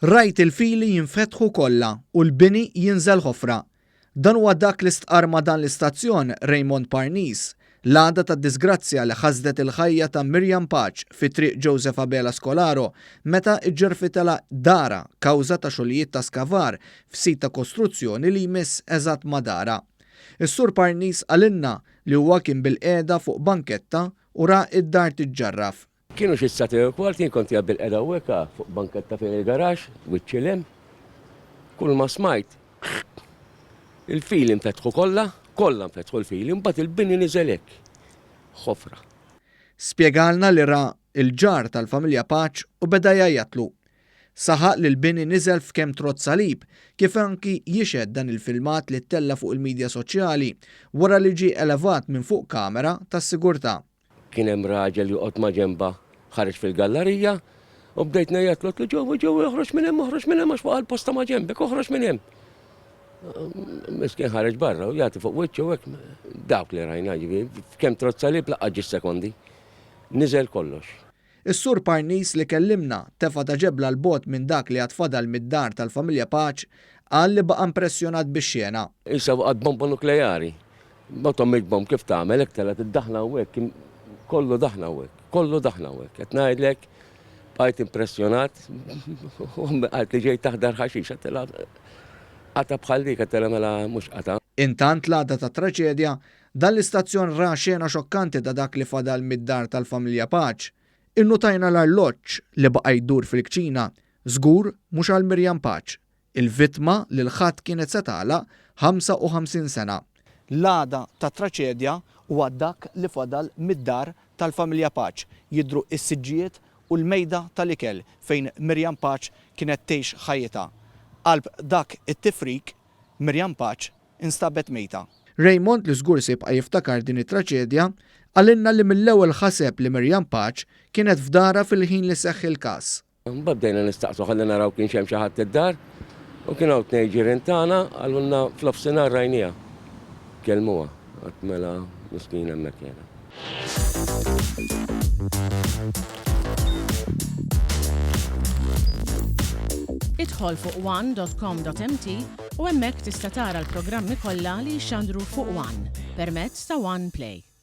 Rajt il-fili jinfetħu kollha u l-bini jinżel ħofra. Dan huwa dak li stqarr ma' dan l-istazzjon Raymond Parnis, l-għada tad-diżgrazzja li ħasdet il-ħajja ta' Miriam Pace fi Triq Joseph Abela Scolaro meta ġġerfitilha darha kawża ta' xogħlijiet ta' skavar f'sit ta' kostruzzjoni li jmiss eżatt ma' darha. Is-Sur Parnis qalilna li huwa kien bilqiegħda fuq banketta u ra d-dar tiġġarraf. Kienu xi s-sagħtejn u kwart, jien kont qiegħed bilqiegħda hawnhekk ah, fuq banketta fejn il-garaxx, wiċċi 'l hemm. Kull ma smajt, il-fili nfetħu kollha, kollha nfetħu l-fili, mbagħad il-bini niżel hekk. Ħofra. Spjegalna li ra l-ġar tal-familja Pace u beda jgħajjatlu. Saħaq li l-bini niżel f'kemm trodd salib, kif anki jixhed dan il-filmat li ttella' fuq il-midja soċjali wara li ġie elevat minn fuq kamera tas-sigurtà. Kien hemm raġel joqgħod maġenbha ħareġ fil-gallarija u bdejt ngħajjatlu għedtlu Joey, Joey oħroġ minn hemm, oħroġ minn hemm għax waqa' l-posta maġenbek, oħroġ minn hemm. Miskin ħareġ barra u jagħti fuq wiċċu hekk dawk li rajna ġifieri f'kemm trodd salib laqgħa ġie sekondi. Niżel kollox. Is-Sur Parnis li kellimna tefa' ta' ġebla 'l bogħod minn dak li għad fadal mid-dar tal-familja Pace qal li baqa' impressjonat bix-xena. Qisha waqgħet bomba nukleari. Atomic bomb kif tagħmel hekk telgħet id-daħna hawnhekk kien kollu daħna hawnhekk, kollu daħna hawnhekk. Qed ngħidlek bqajt impressjonat ommi qalt li ġejt taħdar ħaxix għedtilha qatgħa bħal dik għedtilha mela mhux qatgħa. Intant l-għada tat-traċedja Dan l-istazzjon ra xena xokkanti ta' dak li fadal mid-dar tal-familja Pace. Innutajna l-arloġġ li baqa' jdur fil-kċina, żgur mhux għal Miriam Pace, il-vittma li l-Ħadd kienet se tagħlaq 55 sena. L-għada tat-traċedja huwa dak li fadal mid-dar tal-familja Pace, jidhru s-siġġijiet u l-mejda tal-ikel fejn Miriam Pace kienet tgħix ħajjitha. Qalb dak it-tifrik, Miriam Pace instabet mejta. Raymond, li żgur se jibqa' jiftakar din it-traċedja, qalilna li mill-ewwel ħaseb li Miriam Pace kienet f'darha fil-ħin li seħħ il-każ. Imbagħad bdejna nistaqsu ħalli naraw kienx hemm xi ħadd id-dar u kien hawn tnejn ġirien tagħna qalulna f'nofsinhar rajniha. Kellmuha. Għedt mela miskina hemmhekk qiegħda. Idħol fuq one.com.mt u hemmhekk tista' tara l-programmi kollha li jixxandru fuq One permezz ta' One Play.